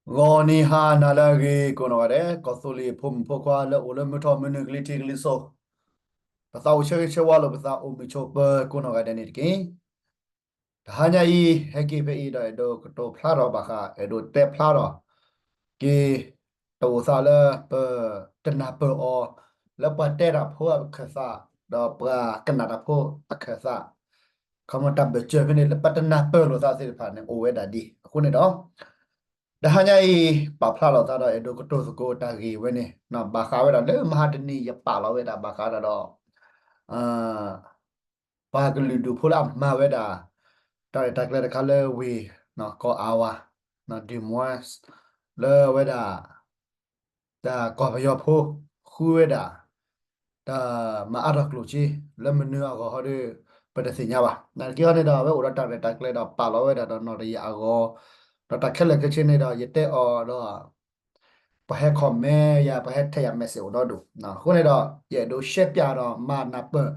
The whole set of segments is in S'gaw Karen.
ဂီၤနံၤဟါနၤလၢအဂ့ၤကိးနီၢ်ဂၤဒဲး, ကီၢ်သူလ့ၤဖိမုၣ်ဖိခွါလၢအိၣ်လၢမုၢ်ထီၣ်မုၢ်နုာ်ကလံၤထံးကလံၤစိး, ပသးအိၣ်ဆၢဂ့ၤဆၢဝါလိာ်ပသးအိၣ်မုာ်ဆိးပၢၤကိးနီၢ်ဂၤဒဲးန့ၣ်တက့ၢ်. တဟါညါအံၤ ဟဲက့ၤဖဲအံၤဒီးအဲၣ်ဒိးကတိၤဖျါထီၣ်ဘၣ်ဃး အဲၣ်ဒိးတဲဖျါထီၣ်က့ၤ တအိၣ်သးလၢပတနၢ်ပၢၢ်အီၤ လၢပှၤတဲတၢ်ဖိအခၢၣ်သး ဒီးပှၤကနၣ်တၢ်ဖိအခၢၣ်သး ခီမီတၢ်ဘၢၣ်စၢၤဖဲန့ၣ် လၢပတနၢ်ပၢၢ်လိာ်သးသ့ၣ်တဖၣ်န့ၣ် အိၣ်ဝဲဒၣ်ဒ်အဃိန့ၣ်ဒီး တဟါညါအံၤ ပာ်ဖျါထီၣ်သးဒီးအဲၣ်ဒိးကတိၤသကိးတၢ်ဂ့ၢ်ဝဲန့ၣ် ဘၣ်ဃးဝဲဒၣ်လၢမဟါတနံၤယပာ်လီၤဝဲဒၣ်ဘၣ်ဃးဒၣ်ဒီး ပှၤကလုာ်ဒူၣ်ဖိလၢအမၤဝဲဒၣ် တၢ်ရဲၣ်တၢ်ကျဲၤတခါလၢဝ့ၢ် ကီၢ်အါဝါ ဒုၣ်မွဲ လၢဝဲဒၣ် တၢ်ကီၢ်ပယီၤဖိ ဃုဝဲဒၣ် တၢ်မၤအါထီၣ်ကျိၣ်စ့ လၢမနုၤအဂီၢ်ဟီဒီး ပတသ့ၣ်ညါဘၣ်. နာ်သက့ဟီန့ၣ်ဒီး အဝဲအိၣ်ဒီးတၢ်ရဲၣ်တၢ်ကျဲၤဒီးပာ်လီၤဝဲဒၣ်ဒီးနီၢ်တယၢ်အဂီၢ်, ဒီးတၢ်ခဲလၢာ်ခဲဆ့န့ၣ်ဒီး ယတဲအီၤဒီး ပှၤဟဲ comment ယၤ ပှၤဟဲထဲယၤ message အိၣ်ဒီဒူၣ်. အဃိန့ၣ်ဒီး ယအဲၣ်ဒိးရှဲပၠးဒီးမၤနၢ်ပၢၢ်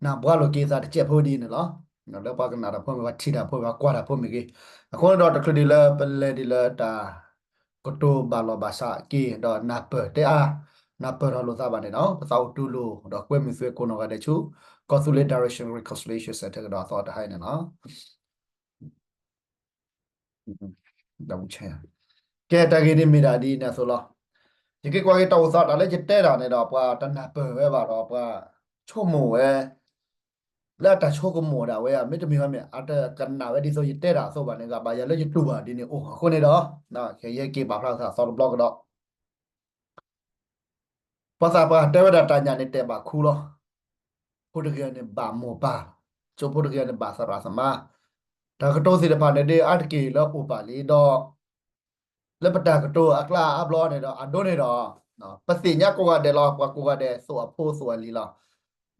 နၢ်ဘှါလိာ်က့ၤသးတစဲးဖိဒ်န့ၣ်လီၤ. လၢပှၤကနၣ်တၢ်ဖိမ့ၢ်ဂ့ၤ ပှၤထံၣ်တၢ်ဖိမ့ၢ်ဂ့ၤ ပှၤကွၢ်တၢ်ဖိမ့ၢ်ဂ့ၤ, အဃိန့ၣ်ဒီးတချုးဒ်လၢပလဲၤဒ်လၢတၢ် ကတိၤဘၣ်လီၢ်ဘၣ်စးက့ၤ ဒီးနၢ်ပၢၢ်တဲအါ နၢ်ပၢၢ်ထီၣ်လိာ်သးဘၣ်န့ၣ်ဒီး ပသးအိၣ်တူၢ်လိာ် ဒီးကွဲမုာ်သုကိးနီၢ်ဂၤဒဲးဆူ ကီၢ်သူလ့ၤ Direction Reconciliation Center ကဒီးအသီတဟါအံၤန့ၣ်လီၤ. ကဲ တၢ်ဂ့ၢ်န့ၣ်မ့ၢ်ဒၣ်ဒ်န့ၣ်အသိးလီၤ. ယက့ၤကွၢ်က့ၤတၢ်အိၣ်သးတၢ်လၢယတဲတၢ်န့ၣ်ဒီး ပှၤတနၢ်ပၢၢ်ဝဲဘၣ်ဒီး ပှၤဆိကမိၣ်ဝဲ လၢအတၢ်ဆိကမိၣ်ဒၣ်ဝဲ မ့တမ့ၢ်ဝဲမ့ၢ် အတကနၣ်ဝဲဒ်သိးယတဲတၢ်အသိးဘၣ်န့ၣ် ဂၤဘၣ်ယၤလၢယတူၢ်ဘၣ်ဒ်န့ၣ်အိၣ်အဃိန့ၣ်ဒီး ယဟဲက့ၤပာ်ဖျါသးအသီတဘျီကဒီး ပှၤသးပှၢ်တဲဝဲဒၣ်တၢ်ညၣ်န့ၣ်တဲာ်ဘၣ်ခူလီၤ. ဖိတဂ့ၤန့ၣ်ဘၣ်မိၢ်ပၢ်, ကၠိဖိတဂ့ၤန့ၣ်ဘၣ်သရၣ်သမါ, တၢ်ကတိၤသ့ၣ်တဖၣ်န့ၣ်ဒ်အါတက့ၢ်လၢအိၣ်ပာ်လံဒီး လၢပတၢ်ကတိၤအကျါအါဘျီန့ၣ်ဒီး အဒိန့ၣ်ဒီး ပသ့ၣ်ညါကိးဂၤဒဲးလီၤ. ပှၤကိးဂၤဒဲးသိးအဖိသိးအလံၤလီၤ.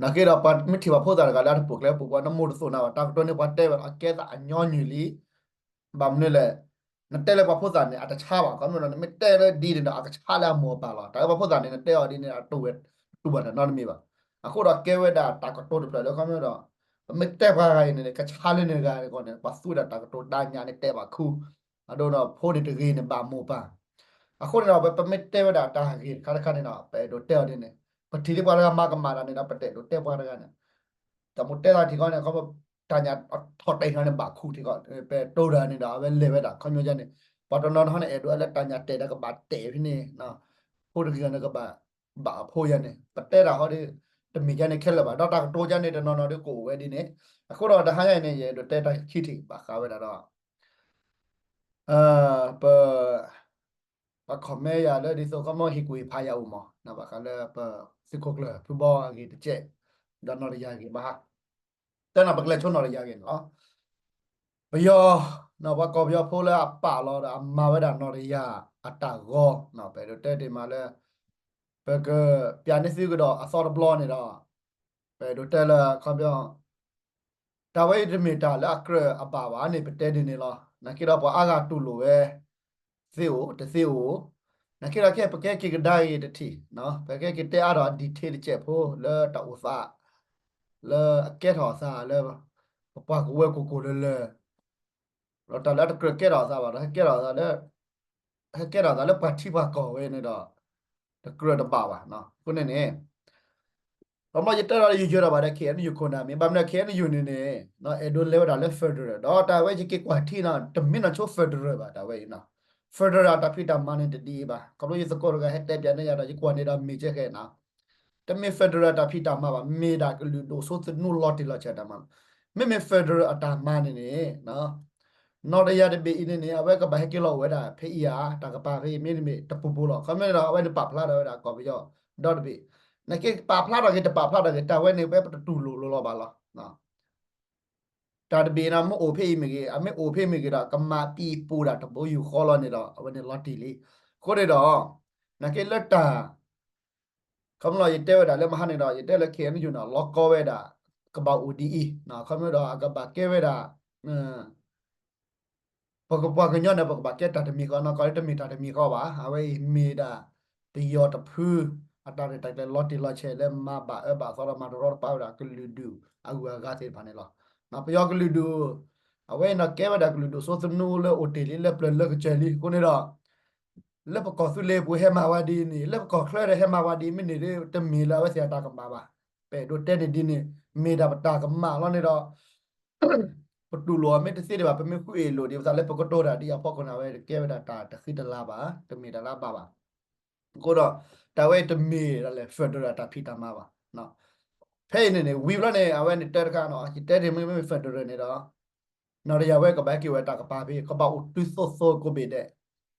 နာ်က့ဒီး ပှၤမ့ၢ်ထံၣ်ဘၣ်ဖိသၣ်တဂၤလၢအတပိာ်ကျဲပူၤ ပှၤနမိၢ်တသိးနၤဘၣ် တၢ်ကတိၤန့ၣ်ပှၤတဲဝဲလီၤ အကဲသးအညီနုၢ်လံ ဘၣ်မနုၤလဲၣ်, နတဲလၢပှၤဖိသၣ်န့ၣ် အတဆါဘၣ်. ခီမ့ၢ်ဒီး နမ့ၢ်တဲလၢဒ်န့ၣ်ဒီး အကဆါလၢအမိၢ်အပၢ်လီၤ. တၢ်လၢပှၤဖိသၣ်န့ၣ် နတဲအီၤဒ်န့ၣ် အတူၢ်ဘၣ်တၢ်နီတမံၤဘၣ်. အဃိဒီးကဲဝဲဒၣ်တၢ်ကတိၤတဖျၢၣ်လၢ ခီမ့ၢ်ဒီး ပမ့ၢ်တဲပှၤဂၤအံၤန့ၣ် ကဆါလၢန့ၣ်တဂၤန့ၣ် ပှၤသူဝဲဒၣ်တၢ်ကတိၤတၢ်ညၣ်န့ၣ်တဲာ်ဘၣ်ခူ, အဒိဒီး ဖိန့ၣ်တဂ့ၤန့ၣ်ဘၣ်မိၢ်ပၢ်. အဃိန့ၣ်ဒီး ပမ့ၢ်တဲဝဲဒၣ်တၢ်ဂ့ၢ်တခါတခါန့ၣ်ဒီး ပအဲၣ်ဒိးတဲအီၤဒ်န့ၣ်, ပထံၣ်လၢပှၤတဂၤမၤကမၣ်တၢ်န့ၣ်ဒီး ပတအဲၣ်ဒိးတဲပှၤတဂၤန့ၣ် တၢ်မိၢ်တဲသးထံၣ်ခီန့ၣ် တၢ်ညၣ်ထီၣ်တဲာ်ထီၣ်န့ၣ် ဘၣ်ခူထံၣ်ခီ, ပတဲဒၣ်န့ၣ်ဒီး အဝဲလဲၤဝဲဒၣ် ခီပညီန့ၣ် ပှၤတနီၤနီၤန့ၣ် အဲၣ်ဒိးလၢတၢ်ညၣ်တဲာ်ဒီးကဘၣ်တဲာ်ဖဲန့ၣ်, ဖိတဂ့ၤန့ၣ်ကဘၣ် ဘၣ်အဖိယၤန့ၣ် ပတဲတၢ်ဃီဒီး တမ့ၢ်ယၤန့ၣ်ခဲလၢာ်ဘၣ်. ဒီးတၢ်ကတိၤယၤန့ၣ် တနီၤနီၤဒီးကအိၣ်ဝဲဒ်န့ၣ်. အဃိဒီးတဟါညါအံၤန့ၣ် ယအဲၣ်ဒိးတဲတၢ်ခံထံၣ်ဘၣ်ဃးဝဲဒၣ်ဒီး ပ ပှၤ comment ယၤလၢဒ်သိး ခီမ့ၢ်ဟ့ၣ်ကူၣ်ဟ့ၣ်ဖးယၤအိၣ်မး ဘၣ်ဃးလၢပသုးခိၣ်ကျၢၢ်ဖုဘီအဂ့ၢ်တကဲး, ဒီးနီၢ်တယၢ်ဂ့ၢ်ဘၣ်ဟါ, တၢ်နီၢ်ပကျဲၤဆိနီၢ်တယၢ်ဂ့ၢ်န့ၣ်လီၤ. ပယီၤ, ပှၤကီၢ်ပယီၤဖိလၢအပာ်လီၤဒီးအမၤဝဲဒၣ်နီၢ်တယၢ်အတၢ်ဂီၤ, ပအဲၣ်ဒိးတဲတ့ၢ်မးလၢ ပကပျးန့ၢ်သုကဒီးအသီတဘျီန့ၣ်ဒီး ပအဲၣ်ဒိးတဲလၢ ခီပညီ တၢ်ဝဲအံၤတမ့ၢ်တၢ်လၢအကြၢးအဘၣ်ဘၣ်န့ၣ် ပတဲဒ်န့ၣ်လီၤ. နာ်က့ဒီးပှၤအါဂၤတူၢ်လိာ်ဝဲ သ့အိၣ်တသ့အိၣ်, နာ်က့ဒီးခဲအံၤ ပကဟဲက့ၤကဒါက့ၤတထံၣ်, ပကဟဲက့ၤတဲအါထီၣ် detail တစဲးဖိလၢတၢ်အိၣ်သး လၢအကဲထီၣ်အသးလၢ ပပှၤကဝီၤကိၢ်ကိၢ်လၢၤလၢၤ ဒီးတၢ်လၢအတကြၢးကဲထီၣ်အသးဘၣ်ဒီး ဟဲကဲထီၣ်အသးလၢ ဟဲကဲထီၣ်အသးလၢပှၤထံပှၤကီၢ်ဝဲန့ၣ်ဒီး တကြၢးတဘၣ်ဘၣ်. အဃိန့ၣ်န့ၣ် ပမ့ၢ်ယတဲဒီးယယၢၤဒီးဘၣ်ဒီး KNU ခိၣ်နၢ်မ့ၢ် ဘၣ်မနုၤ KNU န့ၣ်န့ၣ် အဲၣ်ဒိးလဲၤဝဲဒၣ်လၢ federal ဒီးတၢ်ဝဲယက့ၤကွၢ်ထံနီၤ တမ့ၢ်နီၢ်ဆိ federal ဘၣ် တၢ်ဝဲအံၤနီၤ federal အတၢ်ဖံးတၢ်မၤန့ၣ်တဒ်အံၤဘၣ်. ခီဖျိယသကိးတဂၤဟဲတဲပၠးန့ၢ်ယၤဒီး ယကွၢ်န့ၢ်ဒီးမ့ၢ်ကဲဃဲနီၤ တမ့ၢ် federal အတၢ်ဖံးတၢ်မၤဘၣ်, မ့ၢ်ဒၣ်ကလုာ်ဒိၣ်စိသနူလီၤတံၢ်လီၤဆဲးတၢ်မၤလီၤ. မ့မ့ၢ် federal အတၢ်မၤန့ၣ်န့ၣ် နီၢ်တယၢ်တဘ့ၣ်အံၤန့ၣ်န့ၣ် အဝဲကဘၣ်ဟဲက့ၤလီၤအိၣ်ဝဲဒၣ်ဖဲအံၤဧါ, တၢ်ကပၤဖဲအံၤမ့တမ့ၢ်တပူၤပူၤလီၤ. ခီမ့ၢ်န့ၣ်ဒီး အဝဲန့ၣ်ပာ်ဖျါထီၣ်ဝဲဒၣ်ကီၢ်ပယီၤဒီတဘ့ၣ်, နာ်က့ပာ်ဖျါထီၣ်က့ၤတပာ်ဖျါထီၣ်က့ၤ တၢ်ဝဲန့ၣ် ပဝဲပတတူၢ်လိာ်လိၤလီၤဘၣ်လီၤ. တၢ်တဘ့ၣ်န့ၣ် မ့ၢ်အိၣ်ဖဲအံၤမ့ၢ်ဂ့ၤ, အမ့ၢ်အိၣ်ဖဲမ့ၢ်ဂ့ၤဒီး ကမၤပံၤပူၤဒၣ်တဘိယူၢ်ဃီလီၤန့ၣ်ဒီး အဝဲန့ၣ်လီၤတံၢ်လံ. အဃိန့ၣ်ဒီး နာ်က့လၢတၢ် ခီမ့ၢ်လီၤ ယတဲဝဲဒၣ်လၢမဟါန့ၣ်ဒီး ယတဲလၢ KNU န့ၣ် လီၤကီဝဲဒၣ် ကဘၣ်အိၣ်ဒ်အံၤ, ခီမ့ၢ်ဒီး အကဘၣ်ကဲဝဲဒၣ် ပကပှၤကညီန့ၣ် ပကဘၣ်ကဲတၢ်တမံၤဃီနီၤ, ကီးလၢတမ့ၢ်တၢ်တမံၤဃီဘၣ်. အဝဲအံၤမ့ၢ်ဒၣ် ပယီၤတဖု အတၢ်ရဲၣ်တၢ်ကျဲၤလီၤတံၢ်လီၤဆဲးလၢမၤဘၣ်အၢဘၣ်သီဒီးမၤတရီတပါဝဲဒၣ်ကလုာ်ဒူၣ်အဂုၤအဂၤသ့ၣ်တဖၣ်န့ၣ်လီၤ. ပယီၤကလုာ်ဒူၣ် အဝဲအံၤန့ၣ်ကဲဝဲဒၣ်ကလုာ်ဒူၣ်စိသနူလၢအိၣ်တ့ၢ်လံ လၢပျၢၤလၢကစၢၢ်လံ. အဃိန့ၣ်ဒီး လၢပကီၢ်သူလ့ၤပူၤဟဲမၤဝဲဒ်န့ၣ်, လၢပကီၢ်ချၢဒီးဟဲမၤဝဲဒ်မ့ၢ်န့ၣ်ဒီး တမ့ၢ်လၢအဝဲသ့ၣ်အတၢ်ကမၣ်ဘၣ်. ပအဲၣ်ဒိးတဲန့ၣ်ဒ်န့ၣ် မ့ၢ်ဒၣ်ပတၢ်ကမၣ်လီၤန့ၣ်ဒီး ပတူၢ်လိာ်အီၤမ့ၢ်တသ့ဒံးဘၣ်, ပမ့ၢ်ဃုအ့ၣ်လိာ်ဒံးပသးလၢပကတိၤတၢ်ဒ်အံၤအဖီခိၣ်န့ၣ် အဝဲတကဲဝဲဒၣ်တၢ်တဃံတလၤဘၣ်, တမ့ၢ်တၢ်လၢအဘၣ်ဘၣ်. အဃိဒီး တၢ်ဝဲအံၤတမ့ၢ်ဒၣ်လဲၣ် federal တၢ်ဖံးတၢ်မၤဘၣ်. ဖဲအံၤန့ၣ်န့ၣ် ဝံၤဘျီန့ၣ် အဝဲန့ၣ်တဲတခါနီၤ, ယတဲတ့ၢ်မ့မ့ၢ် federal န့ၣ်ဒီး နီၢ်တယၢ်ဝဲကဘၣ်ဟဲက့ၤဝဲတၢ်ကပၤဖဲ ကဘၣ်အိၣ်တုၤသိးသိးကိးဘ့ၣ်ဒဲး,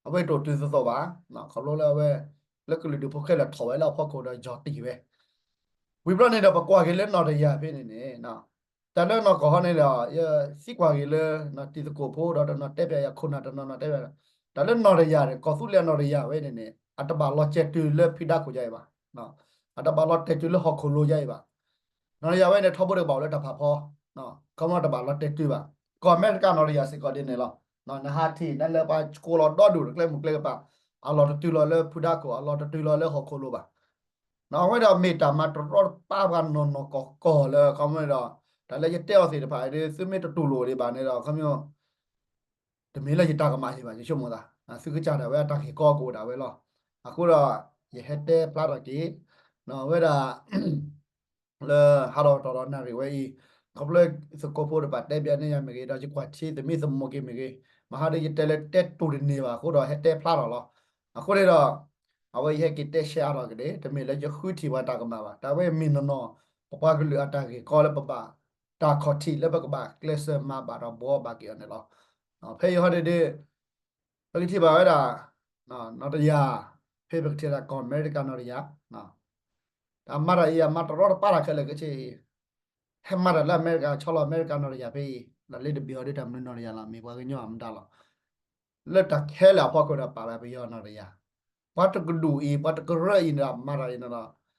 အဝဲတအိၣ်တုၤသိးသိးဘၣ်. ခီဖျိလၢအဝဲ လၢကလုာ်ဒူၣ်ဖိခဲလၢာ်ထီၣ်ဝဲလၢအဖီခိၣ်ဒီးယီၤတံၢ်ဝဲ ဝံၤဘျီန့ၣ်ဒီး ပကွၢ်က့ၤလၢနီၢ်တယၢ်ဖဲန့ၣ်န့ၣ် တၢ်လၢနီၢ်ကီၢ်ဟီန့ၣ်ဒီး ယသံကွၢ်က့ၤလၢ တံၤသကိးဖိဒီးတနီၤတဲပျးယၤ ခိၣ်နၢ်တနီၤနီၤတဲပျး, တၢ်လၢနီၢ်တယၢ်န့ၣ် ကီၢ်သူလ့ၤအနီၢ်တယၢ်ဝဲန့ၣ်န့ၣ် အတဘၣ်လီၤစဲးတုၤလၢဖုဒါခိၣ်ယါအံၤဘၣ်, အတဘၣ်လီၤတဲာ်တုၤလၢဟီၣ်ခိၣ်လိၤယါအံၤဘၣ်. နီၢ်တယၢ်ဝဲန့ၣ် ထီဘိတကဘၣ်အိၣ်လၢတၢ်ဖးဖီ ခီမီတဘၣ်လီၤတဲာ်တုၤဘၣ်. ကီၢ်အမဲရကၤနီၢ်တယၢ်စ့ၢ်ကီးဒ်န့ၣ်လီၤ. နဟးထံၣ်နလၢပှၤကိးလီၤဒီဒူၣ် ကျဲမုၢ်ကျဲကပၤ အလီၤတတုၤလီၤလၢဖုဒါခိၣ် အလီၤတတုၤလီၤလၢဟီၣ်ခိၣ်လိၤဘၣ်. အဝဲဒီးမ့ၢ်တၢ်မၤတရီတပါပှၤနီၢ်နီၢ်ကီၢ်ကီၢ်လၢ ခီမီဒီး တၢ်လၢယတဲအီၤသ့ၣ်တဖၣ်ဒီး သုမ့ၢ်တတူၢ်လိာ်ဒံးဘၣ်န့ၣ်ဒီး ခီမီ တမ့ၢ်လၢယတၢ်ကမၣ်ယံၤဘၣ် ယဆိကမိၣ်သး, သုကစၢ်ဒၣ်ဝဲအတၢ်ဂ့ၢ်ကီကအိၣ်ဒၣ်ဝဲလီၤ. အဃိဒီး ယဟဲတဲဖျါထီၣ်က့ၤ အဝဲဒၣ် လၢဟးထီၣ်ကတီၢ်ဒီးနၣ်ရံၣ်ဝဲအံၤ ခီဖျိသကိးဖိတဖၣ်တဲပျးန့ၢ်ယၤမ့ၢ်ဂ့ၤ ဒီးယကွၢ်ထံသမံသမိးက့ၤမ့ၢ်ဂ့ၤ မဟါဒီးယတဲလၢတဲတူၢ်တန့ၢ်ဘၣ်အဃိဒီး ဟဲတဲဖျါထီၣ်လီၤ. အဃိန့ၣ်ဒီး အဝဲယဟဲက့ၤတဲရှဲအါထီၣ်က့ၤန့ၣ် တမ့ၢ်လၢယဃုထံၣ်ပှၤတၢ်ကမၣ်ဘၣ်, တၢ်ဝဲမ့ၢ်နီၢ်နီၢ် ပပှၤကလုာ်အတၢ်ဂ့ၢ်ကီလၢပဘၣ် တၢ်ခီၣ်ထံးလၢပကဘၣ်ကျဲးစၢးမၤဘၣ်ဒီးဘှီဘၣ်က့ၤအီၤန့ၣ်လီၤ. ဖဲအံၤဟီန့ၣ်ဒီး ပကထံၣ်ဘၣ်ဝဲဒၣ် နီၢ်တယၢ် ဖဲပကထံၣ်ဒၣ်ကီၢ်အမဲရကၤနီၢ်တယၢ် တၢ်မၤတၢ်အံၤ အမၤတရီတပါတၢ်ခဲလၢာ်ခဲဆ့အံၤ ဟဲမၤတၢ်လၢအမဲရကၤ ဆီလီၤအမဲရကၤနီၢ်တယၢ်ဖဲအံၤ ဒီးလၢတဘ့ၣ်အီၤဒီးတၢ်မနုၤနီၢ်တယၢ်လီၤ မ့ၢ်ပှၤကညီအမတၤလီၤ. လၢတၢ်ခဲလၢာ်အဖီခိၣ်ဒီးပာ်လၢပယီၤနီၢ်တယၢ် ပှၤတကဒူၣ်အံၤ ပှၤတကရၢအံၤဒီးမၤတၢ်အံၤန့ၣ်ဒီး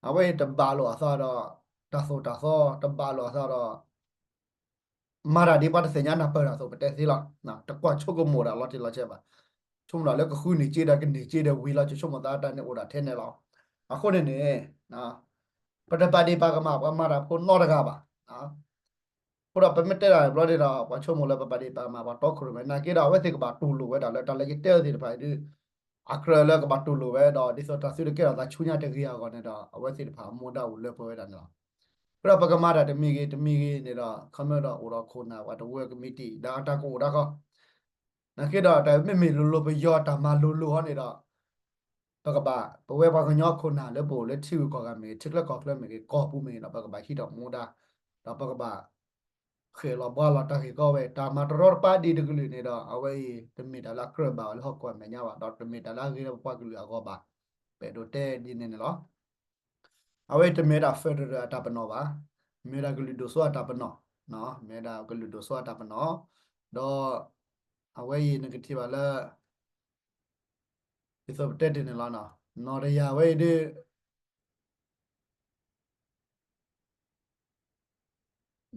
အဝဲအံၤတဘၣ်လိာ်အသးဒီး တၢ်သိၣ်တၢ်သီ တဘၣ်လိာ်အသးဒီး မၤတၢ်ဒ်ပှၤတသ့ၣ်ညါနၢ်ပၢၢ်တၢ်သိးပတဲသ့လီၤ. တကွၢ်ဆိကမိၣ်ဒၣ်လီၤတံၢ်လီၤဆဲးဘၣ်. ဆိကမိၣ်ဒၣ်လၢကဃုန့ၢ်စ့ဒီးကန့ၢ်စ့ဒီးဝံၤလီၤ ယဆိကမိၣ်သးတၢ်န့ၣ်အိၣ်ဒၣ်ထဲန့ၣ်လီၤ. အဃိန့ၣ်န့ၣ် ပတပာ်ဒ့ၣ်ပာ်ကမၣ်ပှၤမၤတၢ်ဖိနီတဂၤဘၣ်. အဃိဒီးပမ့ၢ်တဲတၢ်ဘျီန့ၣ်ဒီး ပှၤဆိကမိၣ်လၢပပာ်ဒ့ၣ်ပာ်ကမၣ်ပှၤတီခိၣ်ရိၣ်မဲ နာ်က့ဒီး အဝဲသ့ၣ်ကဘၣ်တူၢ်လိာ်ဝဲဒၣ်လၢတၢ်လၢယတဲအီၤသ့ၣ်တဖၣ်အံၤဒီး အကြၢးလၢကဘၣ်တူၢ်လိာ်ဝဲဒီး ဒ်သိးတၢ်သုတကဲထီၣ်သးဆူညါတဂ့ၤအဂီၢ်န့ၣ်ဒီး အဝဲသ့ၣ်တဖၣ်အမူဒါအိၣ်လၢပှဲၤဝဲဒၣ်န့ၣ်လီၤ. အဃိဒီးပကမၤတၢ်တမံၤဂ့ၤတမံၤဂ့ၤန့ၣ်ဒီး ခီမ့ၢ်ဒီးအိၣ်ဒီးခိၣ်နၢ်ပှၤတဝၢကမံးတံာ် ဒီးအတၢ်ကအိၣ်ဒၣ်ဃီ နာ်က့ဒီးတၢ်မ့မ့ၢ်လိၤလိၤပယီၤတၢ်မၤလိၤလိၤဟီန့ၣ်ဒီး ပကဘၣ် ပဝဲပှၤကညီခိၣ်နၢ်လၢပအိၣ်လၢထံဂုၤကီၢ်ဂၤမ့ၢ်ဂ့ၤ ထံချၢကီၢ်ချၢမ့ၢ်ဂ့ၤ ကီၢ်ပူၤမ့ၢ်ဂ့ၤဒီး ပကဘၣ်ဟံးထီၣ်မူဒါ ဒီးပကဘၣ် ဃ့ၢ်လီၤဘှါလီၤတၢ်ဂ့ၢ်ကီဝဲ တၢ်မၤတရီတပါဒ်တကလုာ်န့ၣ်ဒီး အဝဲအံၤ တမ့ၢ်တၢ်လၢအကြၢးဘၣ်အီၤလၢဟီၣ်ခိၣ်အမဲာ်ညါဘၣ် ဒီးတမ့ၢ်တၢ်လၢအဂ့ၤလၢပပှၤကလုာ်အဂီၢ်ဘၣ်. ပအဲၣ်ဒိးတဲဒ်န့ၣ်န့ၣ်လီၤ. အဝဲအံၤတမ့ၢ်ဝဲဒၣ် federal အတၢ်ပနီၣ်ဘၣ်, မ့ၢ်ဝဲဒၣ်ကလုာ်ဒိၣ်စိအတၢ်ပနီၣ်, မ့ၢ်ဝဲဒၣ်ကလုာ်ဒိၣ်စိအတၢ်ပနီၣ်, ဒီး အဝဲအံၤနကထံၣ်ဘၣ်လၢ ဒ်သိးပတဲတ့ၢ်န့ၣ်လီၤ, နီၢ်တယၢ်ဝဲအံၤဒ် နီ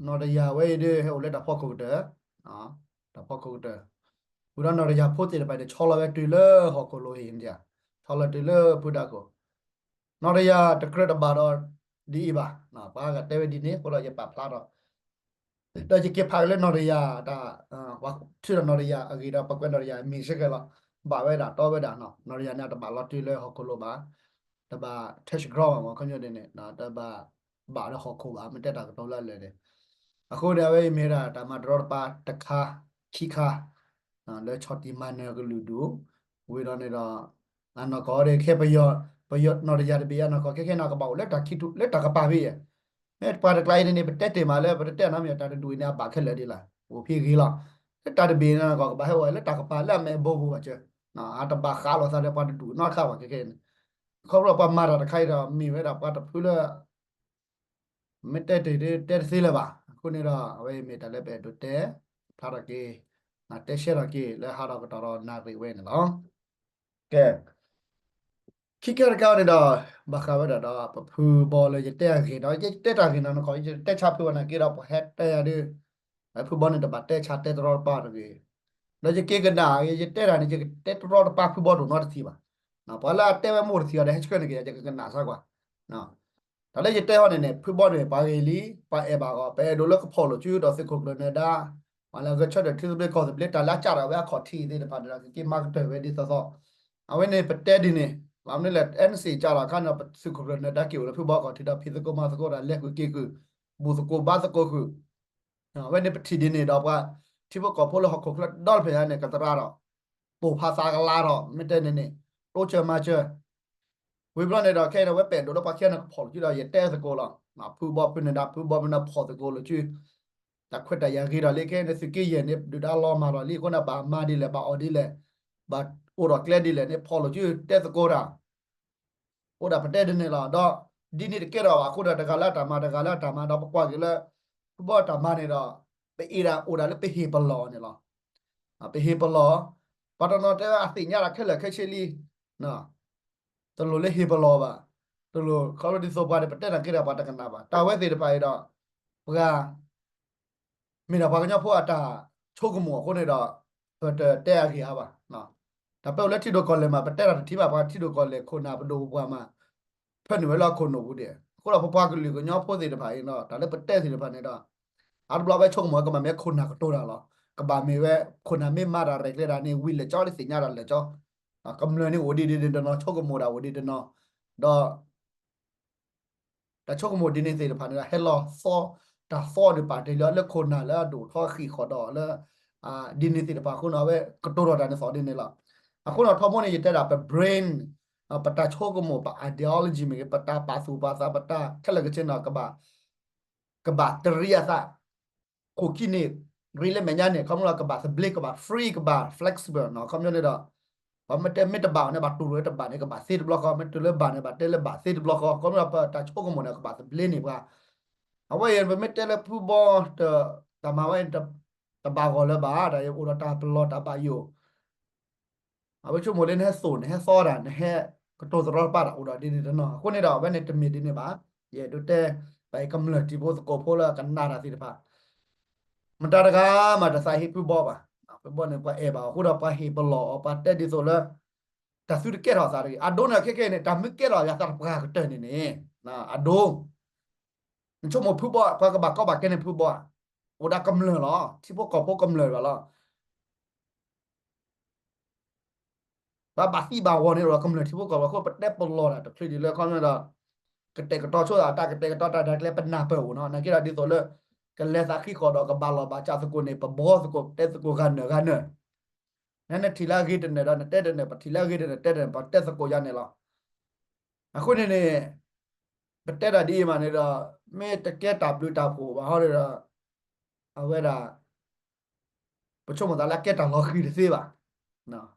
ၢ်တယၢ်ဝဲအံၤဒ် ဟဲအိၣ်လၢတၢ်ဖီခိၣ်ကတၢၢ်, တၢ်ဖီခိၣ်ကတၢၢ်, ဝံၤဒီးနီၢ်တယၢ်ဖိသ့ၣ်တဖၣ်န့ၣ် ဆီလီၤဝဲတုၤလၢဟီၣ်ခိၣ်လိၤဟံၣ်န့ၣ်, ဆီလီၤတုၤလၢဖုဒါခိၣ်, နီၢ်တယၢ်တကြၢးတဘၣ်ဒီး ဒ်အံၤဘၣ်, ပှၤဂၤတဲဝဲဒ်န့ၣ် အဃိဒီးယပာ်ဖျါထီၣ် ဒီးယက့ၤဖးက့ၤလၢနီၢ်တယၢ်တၢ်, ပှၤထုးဒီးနီၢ်တယၢ်အဂ့ၢ်ဒီး ပကွဲးနီၢ်တယၢ်မ့ၢ်စ့ၢ်ကီးလီၤ, ဘၣ်ဝဲဒၣ်တီဝဲဒၣ်, နီၢ်တယၢ်န့ၣ် အတဘၣ်လီၤတုၤလၢဟီၣ်ခိၣ်လိၤဘၣ်, တဘၣ် touch ground ဘၣ်မ့ၢ် ခီပညီဒ်န့ၣ် တဘၣ်ဘၣ်လၢဟီၣ်ခိၣ်ဘၣ် မ့ၢ်တဲတၢ်ကတိၤလၢအလၢာ်န့ၣ်, အဃိန့ၣ် အဝဲအံၤမ့ၢ်ဝဲဒၣ်တၢ်မၤတရီတပါတခါ, ခံခါ လၢဆီၣ်တံၢ်မၤနၢၤကလုာ်ဒူၣ်, ဝံၤဒီးန့ၣ်ဒီး အနီၢ်ကီၢ်ဒီး ခဲပယီၤ, ပယီၤနီၢ်တယၢ်တဘ့ၣ်အနီၢ်ကီၢ် ခဲခဲန့ၣ် ကဘၣ်အိၣ်လၢတၢ်ခံထူၣ် လၢတၢ်ကပၤဖဲအံၤ, မ့ၢ်ပှၤတကျါအံၤန့ၣ်န့ၣ် ပတဲတ့ၢ်မးလၢ ပတတဲနီတမံၤ တၢ်တဒူၣ်အံၤန့ၣ် အဘၣ်ခဲလၢာ်ဒ်လဲၣ် အိၣ်ဖဲဂ့ၤလီၤ, လၢတၢ်တဘ့ၣ်န့ၣ် ကီၢ်ကဘၣ်ဟဲအိၣ်လၢတၢ်ကပၤလၢအမဲာ်ဘိပူၤဘၣ်စၢၤ, အတဘၣ်ဃးလိာ်သးဒီးပှၤတဒူၣ်နီတခါဘၣ်ခဲခဲန့ၣ်, ခီဖျိပှၤမၤတၢ်တခါအံၤဒီး မ့ၢ်ဝဲဒၣ်ပှၤတဖုလၢ မ့ၢ်တဲတ့ၢ်ဒ်တဲတသ့လၢၤဘၣ်. အဃိန့ၣ်ဒီး အဝဲအံၤမ့ၢ်တၢ်လၢပအဲၣ်ဒိးတဲဖျါထီၣ်က့ၤ, တဲရှဲထီၣ်က့ၤ လၢဟးထီၣ်ကတီၢ်ဒီးနၣ်ရံၣ်ဝဲန့ၣ်လီၤ. ကဲ, ခံကဲတကးန့ၣ်ဒီး ဘၣ်ဃးဝဲဒၣ်ဒီး ပဖုဘီလၢယတဲအဂ့ၢ်ဒီး ယတဲတၢ်ဂ့ၢ်နီၢ်နီၢ်ကီၢ် ယတဲဆါဖုဘီနာ်က့ဒီး ပှၤဟဲတဲယၤဒ် ဖုဘီန့ၣ်တဘၣ်တဲဆါတဲတရီတပါတဂ့ၤ, ဒီးယက့ၤကနၣ် ယတဲတၢ်န့ၣ် ယကတဲတရီတပါဖုဘီဒိၣ်နီတထံၣ်ဘၣ်. ပှၤလၢအတဲဝဲမိၢ်တထံၣ်အီၤဒီး ဟဲဆှၢန့ၢ်က့ၤယၤ ယကကနၣ်စၢ်ကွၢ် တၢ်လၢယတဲဟီန့ၣ်န့ၣ် ဖုဘီန့ၣ် ပှၤဂ့ၤလံ, ပှၤအဲၣ်ဘၣ်အီၤ, ပအဲၣ်ဒိးလၢကဖီၣ်လိာ်စုဒီးသုးခိၣ်ကျၢၢ်နၢၤဒါ, ပှၤလၢအဂဲၤဆၢထၢၣ်ထံသဘျ့ကီၢ်သဘျ့ တၢ်လၢအကးထီၣ်ဝဲအခီၣ်ထံးသ့ၣ်တဖၣ်န့ၣ်ဒီး ကက့ၤမၤကတၢၢ်ဝဲဒ်သိးသိး, အဝဲန့ၣ်ပတဲဒ်န့ၣ် ဘၣ်မနုၤလဲၣ် အဲၣ်စ့ၣ်ကးလီၤအခါန့ၣ် ပသုးခိၣ်ကျၢၢ်နၢၤဒါက့ၤအိၣ်လၢဖုဘီကီၢ်ထံးဒီး ဖံးသကိးမၤသကိးဒီး လဲၤဃုာ်က့ၤဃုာ် ဘူၣ်သကိးဘါသကိးဃုာ် အဝဲန့ၣ်ပထံၣ်ဒ်န့ၣ်ဒီးပှၤ ထံဖိကီၢ်ဖိလၢဟီၣ်ခိၣ်ချၢဒီတဖျၢၣ်ညါန့ၣ် ကသရၣ်ဒီး ပိာ်ဖးသးကလၤဒီး မ့ၢ်တဲန့ၣ်န့ၣ် တိစၢၤမၤစၢၤ ဝံၤဘျီန့ၣ်ဒီး ခဲအံၤန့ၣ် ဝဲပဲၣ်ဒိၣ်လၢပှၤခံဂၤန့ၣ် ကဖီၣ်လိာ်စုဒီး ယတဲသကိးလီၤ. ဖုဘီဖုနၢၤဒါ ဖုဘီဖုနၢၤဒါဖီၣ်သကိးလိာ်စု တၢ်ခွဲးတၢ်ယာ်ဂ့ၤဒီးလံ ခဲအံၤန့ၣ် သုးက့ယဲၢ်န့ၣ် ဒုၣ်ဒါလီၤမၢ်ဒီးလံ အဃိန့ၣ် ဘၣ်မၤဒ်လဲၣ် ဘၣ်အီၣ်ဒ်လဲၣ် ဘၣ်အိၣ်ဒီးကျဲဒ်လဲၣ်န့ၣ် ဖီၣ်လိာ်စုတဲသကိးတၢ် အိၣ်ဒၣ်ပတဲဒ်န့ၣ်လီၤ. ဒီးဒ်န့ၣ်တကဲဒီးဘၣ်အဃိဒီး တဂၤလၢအတၢ်မၤ တဂၤလၢအတၢ်မၤဒီး ပကွၢ်က့ၤလၢ ဖုဘီတၢ်မၤန့ၣ်ဒီး ပအ့ၣ်ဒၣ်အိၣ်ဒၣ်လၢပဟ့ၣ်ပလီၢ်န့ၣ်လီၤ. ပဟ့ၣ်ပလီၢ် ပှၤတနီၤတဲအသ့ၣ်ညါဒၣ်ခဲလၢာ်ခဲဆ့လံ တလိၣ်လၢဟ့ၣ်ပလီၢ်ဘၣ်, တလိၣ်ခီဖျိဒ်သိးပှၤန့ၣ် ပတဲတၢ်က့ၤဒီးပှၤတကနၣ်ဘၣ်. တၢ်ဝဲသ့ၣ်တဖၣ်အံၤဒီး ပှၤ မ့ၢ်ဒၣ်ပှၤကညီဖိအတၢ်ဆိကမိၣ်အဃိန့ၣ်ဒီး ပတတဲအဂ့ၢ်အါဘၣ်. တၢ်ပဝဲလၢထံဒိၣ်ကီၢ်လဲၢ်မး ပတဲတၢ်တထံၣ်ဘၣ် ပှၤထံဒိၣ်ကီၢ်လဲၢ်ခိၣ်နၢ်ပဒိၣ်ပပှၢ်မး ဖၢနုာ်ဝဲလၢအခိၣ်နူာ်ပူၤဒဲး. အဃိဒီးပပှၤကလုာ်ကညီဖိသ့ၣ်တဖၣ်အံၤဒီး တၢ်လၢပတဲသ့ၣ်တဖၣ်န့ၣ်ဒီး အါတဘျီဝဲဆိကမိၣ်ဝဲ ကဘၣ်မ့ၢ်ခိၣ်နၢ်ကတိၤတၢ်လီၤ. ကဘၣ်မ့ၢ်ဝဲ ခိၣ်နၢ်မ့ၢ်မၤတၢ်ရဲၣ်ကျဲၤတၢ်န့ၣ် ဝံၤလၢာ်ကၠီလၢသ့ၣ်ညါတၢ်လၢာ်ကၠီ, ကမျၢၢ်န့ၣ်အိၣ်ဒံးဒ်န့ၣ်တနီၤ ဆိကမိၣ်တၢ်အိၣ်ဒံးတနီၤ, ဒီး တၢ်ဆိကမိၣ်ဒ်န့ၣ်သ့ၣ်တဖၣ်န့ၣ်ဒီး ဟဲလီၤသီ တၢ်သီဒုးပာ်တ့ၢ်လံလၢခိၣ်နၢ်လၢအဒိၣ်ထီဃံးဃီၤဒီးလၢ ဒ်န့ၣ်သ့ၣ်တဖၣ်အဃိန့ၣ် အဝဲကတိၤထီၣ်တၢ်န့ၣ်သီဒ်န့ၣ်လီၤ. အဃိန့ၣ်ထီဘိန့ၣ် ယတဲဒၣ်ပ brain ပတၢ်ဆိကမိၣ် ပ ideology မ့ၢ်ဂ့ၤ ပတၢ်ပာ်သူၣ်ပာ်သး ပတၢ်ခဲလၢာ်ခဲဆ့န့ၣ် ကဘၣ် ကဘၣ်တရံးအသး ခိၣ်ခံန့ၣ် ရ့လၢမဲာ်ညါန့ၣ် ခီဖျိကဘၣ်သဘျ့ ကဘၣ် free ကဘၣ် flexible နီၤ. ခီဖျိန့ၣ်ဒီး ပှၤမ့ၢ်တဲမ့ၢ်တဘၣ်အီၤန့ၣ် ဘၣ်တူၢ်လိာ်ဝဲတဘၣ်န့ၣ် ကဘၣ်သ့တဘျီဃီ, မ့ၢ်တူၢ်လိာ်ဘၣ်န့ၣ် ဘၣ်တဲလၢဘၣ်သ့တဘျီဃီ. ခီဖျိပတၢ်ဆိကမိၣ်န့ၣ် ကဘၣ်သဘျ့န့ၢ်ပှၤ. အဝဲအံၤ ပမ့ၢ်တဲလၢဖုဘီ တၢ်မၤဝဲ တဘၣ်ဂီၢ်လၢၤဘၣ်, တၢ်အိၣ်ဒီးတၢ်ပလီၢ်တၢ်ဘၣ်ယိၣ် အဝဲဆိကမိၣ်လၢနဟဲသိၣ် နဟဲသီတၢ် နဟဲကတိၤသရီတပါတၢ်အိၣ်ဒီးဒ်န့ၣ်တနီၤ. အဃိန့ၣ်ဒီး အဝဲန့ၣ်တမ့ၢ်ဒ်န့ၣ်ဘၣ်. ယအဲၣ်ဒိးတဲ ပကမျၢၢ်တံၤဖိသကိးဖိလၢကနၣ်တၢ်သ့ၣ်တဖၣ် မတၤတဂၤမးတသးဟ့ဖုဘီဘၣ်. ဖုဘီန့ၣ် ပှၤအဲၣ်ဘၣ်အဃိဒီး ပှၤဟ့ၣ်ပလီၢ်အီၤ ပှၤတဲဒ်သိးလၢ တၢ်သုတကဲထီၣ်သးတဂ့ၤ. အဒိန့ၣ်ခဲကနံၣ်န့ၣ် တၢ်မ့ၢ်ကဲထီၣ်ယၤသးတပှၢ်ကတၢၢ်န့ၣ်န့ၣ် အဒိ နဆိကမိၣ်ဖုဘီ ပှၤကဘၣ်ကီဘၣ်ခဲန့ၣ်ဖုဘီဧါ. အိၣ်ဒၣ်ကမျၢၢ်လီၤ. ထံဖိကီၢ်ဖိကမျၢၢ်ဘၣ်လီၤ. ပှၤဘၣ်သံဘၣ်ဂီၤန့ၣ်ဒီးကမျၢၢ်ထံဖိကီၢ်ဖိအဃိ ပတဲပလီၢ်တၢ်တချုးဒံးလၢခီဖျိဒီး ကတဲာ်ကတီၤဆိသး တၢ်ကတဲာ်ကတီၤတၢ်ဒၣ်ကျဲပနၢ်ပၢၢ်အိၣ်နီၤ. နာ်က့ဒီးဒ်သိးလၢ ကလဲၤသးဃံဃီၣ်ဒီးကဘၣ်လီၢ်ဘၣ်စးသကိးန့ၣ် ပဘီသကိး တဲသကိးဂၤနၢၤဂၤနၢၤ နနထံၣ်လၢအဂ့ၤတနၢၤဒီး နတဲတနၢၤ ပထံၣ်လၢအဂ့ၤတနၢၤ တဲတနၢၤ ပတဲသကိးယါန့ၣ်လီၤ. အဃိန့ၣ်န့ၣ် ပတဲတၢ်ဒ်အံၤမးန့ၣ်ဒီး မ့ၢ်တကဲတၢ်ဘျုးတၢ်ဖှိၣ်ဘၣ်ဟီဒီး အဝဲဒၣ် ပဆိကမိၣ်သးလၢအကဲတၢ်လီၤဃံၤတသ့ဘၣ်.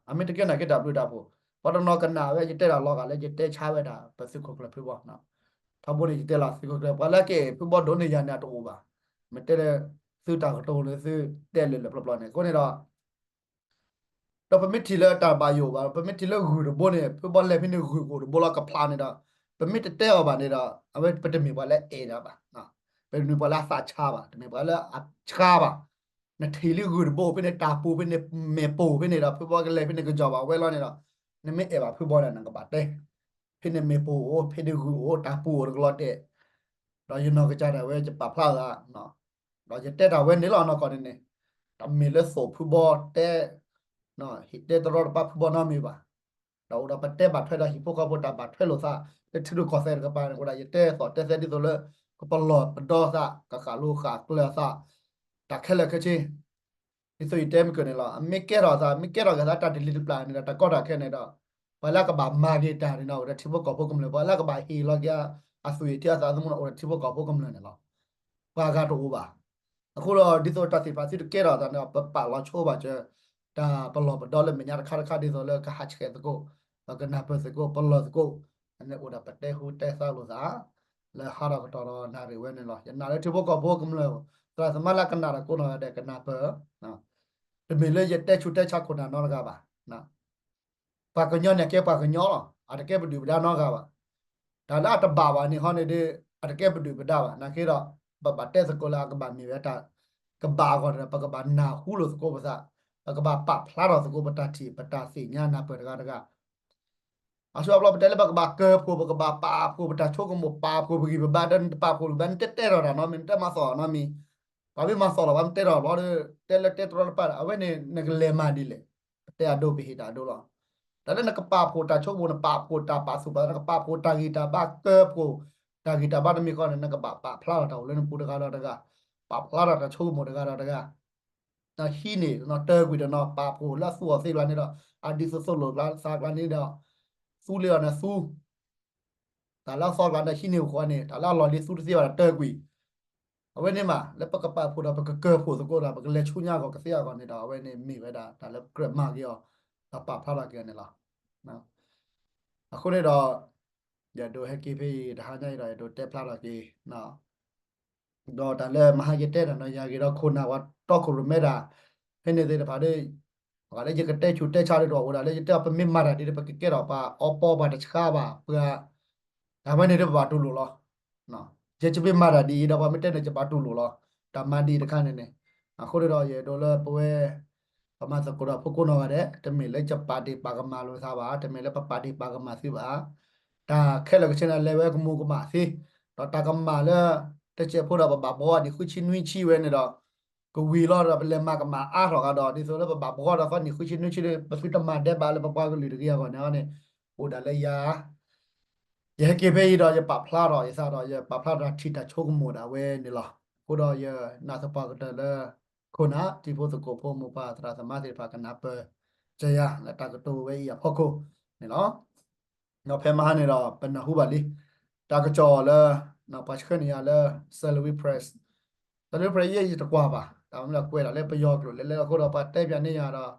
အမ့ၢ်တကဲနာ်က့တၢ်ဘျုးတၢ်ဖှိၣ် ပှၤတနီၤကနၣ်ဝဲ ယတဲတၢ်လီၤဂာ်လၢယတဲဆါဝဲဒၣ် ပသုးခိၣ်ကျၢၢ်ဖုဘီ ထီဘိန့ၣ် ယတဲလီၤသုးခိၣ်ကျၢၢ် ပှၤလၢကအဲၣ်ဖုဘီဒိၣ်န့ၢ်ယၤန့ၣ် အတအိၣ်ဘၣ်. မ့ၢ်တဲလၢ သုတၢ်ကတိၤလၢသု တဲလၢလၢပျီပျီန့ၣ် အဃိန့ၣ်ဒီး ဒီးပမ့ၢ်ထံၣ်လၢတၢ်ဘၣ်ယိၣ်ဘၣ် ပမ့ၢ်ထံၣ်လၢဂုၢ်တဘိန့ၣ် ဖုဘီလဲၤဖဲန့ၣ်ဂုၢ်ကအိၣ်တဘိလီၤကဖျါန့ၣ်ဒီး ပမ့ၢ်တတဲအီၤဘၣ်န့ၣ်ဒီး အဝဲပတမ့ၢ်ပှၤလၢအဲၣ်ဒၣ်ဘၣ်. ပတမ့ၢ်ပှၤလၢအသးဆါဘၣ် တမ့ၢ်ပှၤလၢအဆါဘၣ်. နထံၣ်လံဂုၢ်တဘိဖဲန့ၣ် တၢ်ပူၤဖဲန့ၣ် မဲာ်ပိာ်ဖဲန့ၣ်ဒီး ဖုဘီကလဲၤဖဲန့ၣ်ကစီၤဘၣ်ဝဲလီၤန့ၣ်ဒီး နမ့ၢ်အဲၣ်ဘၣ်ဖုဘီဒီး နကဘၣ်တဲ ဖဲန့ၣ်မဲာ်ပိာ်အိၣ် ဖဲန့ၣ်ဂုၢ်အိၣ် တၢ်ပူၤအိၣ်တကလီၤတဲာ် ဒီးယနီၢ်ကစၢ်ဒၣ်ဝဲ ယပာ်ဖျါသး ဒီးယတဲတၢ်ဝဲန့ၣ်လီၤနီၢ်ကီၢ်န့ၣ်န့ၣ် တမ့ၢ်လၢသိၣ်ဖုဘီတဲ ဟ့ၣ်တဲတရီတပါဖုဘီနီတမံၤဘၣ်. ဒီးအိၣ်ဒီးပတဲဘၣ်ထွဲဒီးဟံၣ်ဖိဃီဖိတၢ်ဘၣ်ထွဲလိာ်သး လၢထံရူၢ်ကီၢ်သဲးတကပၤန့ၣ် အိၣ်ဒၣ်ယတဲသိးတဲသဲဒ်သိးလၢ ကပလီၢ်ပဒီသး ကဃၣ်လိၤဃၣ်ကျၢၤသး တၢ်ခဲလၢာ်ခဲဆ့ ဒ်သိးယတဲမုၢ်ကၢၢ်န့ၣ်လီၤ. အမ့ၢ်ကဲထီၣ်သး မ့ၢ်ကဲထီၣ်က့ၤသးတၢ်တလံၤတပျၢ်န့ၣ်ဒီး တၢ်ကီတၢ်ခဲန့ၣ်ဒီး ပှၤလၢကဘၣ်မၤက့ၤတၢ်န့ၣ်ဒီး အိၣ်ဒီးထံဖိကီၢ်ဖိကမျၢၢ် ပှၤလၢကဘၣ်ဟ့ၣ်လီၤက့ၤအသွံၣ်ထံအသးသမူန့ၣ် အိၣ်ဒီးထံဖိကီၢ်ဖိကမျၢၢ်န့ၣ်လီၤ. ပှၤဂၤတအိၣ်ဘၣ်. အဃိဒီး ဒ်သိးတၢ်သ့ၣ်တဖၣ်သုတကဲထီၣ်သးန့ၣ်ဒီး ပပာ်လီၤဆိဘၣ်စၢၤ တၢ်ပလီၢ်ပဒီလၢမဲာ်ညါတခါတခါဒ်သိးလၢကဟးဆှဲးသကိး ဒီးကနၢ်ပၢၢ်သကိး ပလီၢ်သကိး န့ၣ်အိၣ်ဒီးပတဲဟူတဲသါလိာ်သး လၢဟါထီၣ်ကတီၢ်ဒီးနၣ်ရံၣ်ဝဲန့ၣ်လီၤ. ယနာ်လၢထံဖိကီၢ်ဖိကမျၢၢ် သရၣ်သမါလၢကနၣ်တၢ်ကိးနီၢ်ဂၤဒဲးကနၢ်ပၢၢ် တမ့ၢ်လၢယတဲဆူးတဲဆါခိၣ်နၢ်နီတဂၤဘၣ်. ပှၤကညီန့ၣ်ကဲပှၤကညီလီၤ. အတကဲပဒုၣ်ပဒါနီတဂၤဘၣ်. တၢ်လၢအတဘၣ်ဘၣ်န့ၣ်ဟီန့ၣ်ဒီး အတကဲပဒုၣ်ပဒါဘၣ်. နာ်က့ဒီး ပဘၣ်တဲသကိးလၢအကဘၣ်မ့ၢ်ဝဲတၢ် ကဘၣ်အဂီၢ်န့ၣ်ဒီး ပကဘၣ်နၢ်ဟူလိာ်သကိးပသး, ပကဘၣ်ပာ်ဖျါထီၣ်သကိးပတၢ်ထံၣ် ပတၢ်သ့ၣ်ညါနၢ်ပၢၢ်တဂၤတဂၤ အဆိအဘျီပတဲလၢပကဘၣ်ကၢၢ်ဖှိၣ် ပကဘၣ်ပာ်ဖှိၣ် ပတၢ်ဆိကမိၣ်ပာ်ဖှိၣ်ပဂံၢ်ပဘါဒီး နတပာ်ဖှိၣ်လၢၤဘၣ် နတတဲထီၣ်တၢ်နီတမံၤ နတမၤသီၣ်နီတမံၤ, ပှၤမ့ၢ်မၤသီၣ်လီၤ ပှၤမ့ၢ်တဲထီၣ်ဘျီဒီး တဲလၢတဲတရီတပါဒီး အဝဲန့ၣ် နကလဲၤမၤဒ်လဲၣ်. ပတဲအဒိ ပဟ့ၣ်တၢ်အဒိလီၤ. တၢ်လၢနကပာ်ဖှိၣ်တၢ်ဆိကမိၣ် နပာ်ဖှိၣ်တၢ်ပာ်သူၣ်ပာ်သး နကပာ်ဖှိၣ်တၢ်ဂံၢ်တၢ်ဘါ ကၢဖှိၣ်တၢ်ဂံၢ်တၢ်ဘါတမံၤဃီန့ၣ် နကဘၣ်ပာ်ဖျါထီၣ်တၢ်အိၣ်လၢနပူၤတဂၤဒီးတဂၤ, ပာ်ဖျါထီၣ်တၢ်ဆိကမိၣ်တဂၤဒီးတဂၤ ဟံးန့ၢ်နီၢ်တၢၢ်ကွံာ်တနီၤ ပာ်ဖှိၣ်လၢအသူအီၤသ့ကျါန့ၣ်ဒီး အဒုးသိးသိးလိာ်သးကျါန့ၣ်ဒီး သူလ့ၤအီၤန့ၣ်သူ တၢ်လၢအသီကျါန့ၣ်ဟံးန့ၢ်အဃိန့ၣ် တၢ်လၢအလီၢ်လံၤသူတသ့ဘၣ်ဒီးတၢၢ်ကွံာ် အဝဲန့ၣ်မး လၢပကပာ်ဖှိၣ်ဒီးပကကၢဖှိၣ်သကိးဒီး ပကလဲၤဆူညါအဂီၢ်ကသ့အဂီၢ်န့ၣ်ဒီး အဝဲန့ၣ်မ့ၢ်ဝဲဒၣ်တၢ်လၢပကြၢးမၤက့ၤအီၤ ဒီးပာ်ဖျါထီၣ်က့ၤအီၤန့ၣ်လီၤ. အဃိန့ၣ်ဒီး ယအဲၣ်ဒိးဟဲက့ၤဖဲအံၤ တဟါညါအံၤဒီး အဲၣ်ဒိးတဲဖျါထီၣ်က့ၤ ဒီးတၢ်လၢမဟါယတဲတၢ်နီၤ ယၤဂ့ၤဒီးခိၣ်နၢ်ပှၤတီခိၣ်ရိၣ်မဲဒၣ် ဖဲန့ၣ်သ့ၣ်တဖၣ်ဒီး ပှၤလၢယကတဲဆူးတဲဆါဒီးတအိၣ်ဒၣ်လၢယတဲအီၤ ပမ့ၢ်မၤတၢ်ဒ်န့ၣ် ပကကဲထီၣ်ပှၤအီပီပှၤတဆှါဘၣ် ပှၤ တၢ်ဝဲန့ၣ်ဒီးပဘၣ်တူၢ်လိာ်လီၤ. ယဲယမ့ၢ်မၤတၢ်ဒ်အံၤဒီး ပှၤမ့ၢ်တဲန့ၣ် ယဘၣ်တူၢ်လိာ်လီၤ. တၢ်မၤဒ်အံၤတခါန့ၣ်န့ၣ် အဃိန့ၣ်ဒီး ယအဲၣ်ဒိးလၢပဝဲ ပမၤသကိးဒီးဖိကိးနီၢ်ဂၤဒဲး တမ့ၢ်လၢယပာ်ဒ့ၣ်ပာ်ကမၣ်လိာ်သးဘၣ်, တမ့ၢ်လၢပပာ်ဒ့ၣ်ပာ်ကမၣ်သုဘၣ်. တၢ်ခဲလၢာ်ခဲဆ့န့ၣ် လဲၤဝဲကမူၤကမၣ်သ့, ဒီးတၢ်ကမၣ်လၢ တစဲးဖိဒီးပဘၣ်ဘှီနံၣ်ဃုဆံနွံဆံဝဲန့ၣ်ဒီး ကဝံၤလီၤဒီး ပလဲၤမၤကမၣ်အါထီၣ်ဂၤဒီး ဒ်သိးလၢပဘၣ်ဘှီဒီးသီနံၣ်ဃုဆံနွံဆံ ပသုတမၤဒဲးဘးလၢပပှၤကလုာ်တဂ့ၤအဂီၢ်န့ၣ်န့ၣ် အိၣ်ဒၣ်လၢယၤ ယဟဲက့ၤဖဲအံၤဒီး ယပာ်ဖျါထီၣ်ယသးဒီး ယပာ်ဖျါထီၣ်တၢ်ထံၣ်တၢ်ဆိကမိၣ်ဒၣ်ဝဲန့ၣ်လီၤ. အဃိဒီးယနာ်သပှၢ်ကတၢၢ်လၢ ခိၣ်နၢ် တံၤဖိသကိးဖိ မိၢ်ပၢ်သရၣ်သမါသ့ၣ်တဖၣ် ကနၢ်ပၢၢ် ကယၤလၢတၢ်ကတိၤဝဲအံၤအဖီခိၣ်န့ၣ်လီၤ. ဒီးဖဲမဟါန့ၣ်ဒီး ပနၢ်ဟူဘၣ်လံ တၢ်ကစီၣ်လၢ ပှၤဆှၢန့ၢ်ယၤလၢ Salween Press, Salween Press ယဲယတကွၢ်ဘၣ်, တၢ်မ့ၢ်လၢကွဲးဒၣ်လၢပယီၤကျိာ်လဲၤလဲၤအဃိဒီး ပှၤတဲပၠးန့ၢ်ယၤဒီး